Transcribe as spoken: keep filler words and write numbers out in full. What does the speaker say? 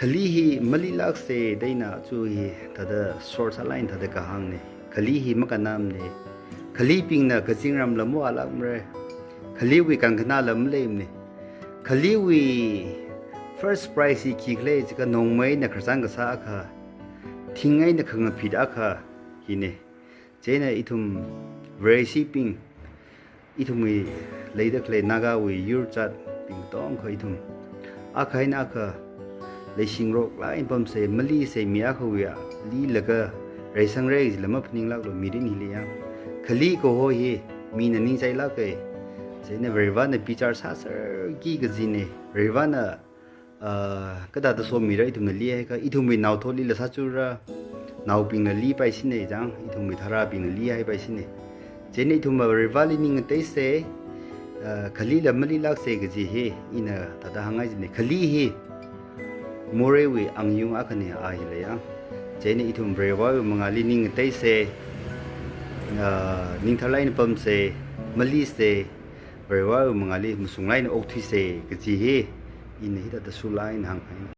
Khali hi malilākse da ina chu hi thāda short sālāk eina thāda kahāngna. Khali hi makannamna. Khalibingna kazingramla mavālākmara. Khaliwui kankhana la maleimana. Khaliwui first prize hi khikhala jiakha nongmei eina khararchān kasā akha, thing eina khangaphit akha hina. Chieina ithum Vareshibing, ithumwui leida khalei Nagawui yurjatbing katonga ithum akha eina akha leishingaroklāk eina pamsa, malisa, mi akhawui ali laga reisangra jila maphaninglāklu mirin hili ya. Khali kaho hi mina ningchailāka. Chieina Varivarana bichar sāserki kajina. Varivarana, ah, kathāda somira ithumna lihaiakha, ithumwui naothotlila sāchura, naobingla lipaisina chang, ithumwui tharābingla lihaipaisina. Chieina ithum Varivarali ning ngateisa, ah, khalila malilāksa kaji hi ina thāda hāngngai jina. Khali hi moreiwui angyung akhana a hila ya. Chieina ithum Varivarawui mangāli ning ngateisa, ah, ningtharlāk eina pamsa, malisa, Varivarawui mangāli masunglāk eina okthuisa kaji hi ina hithāda shulāk eina hānghai.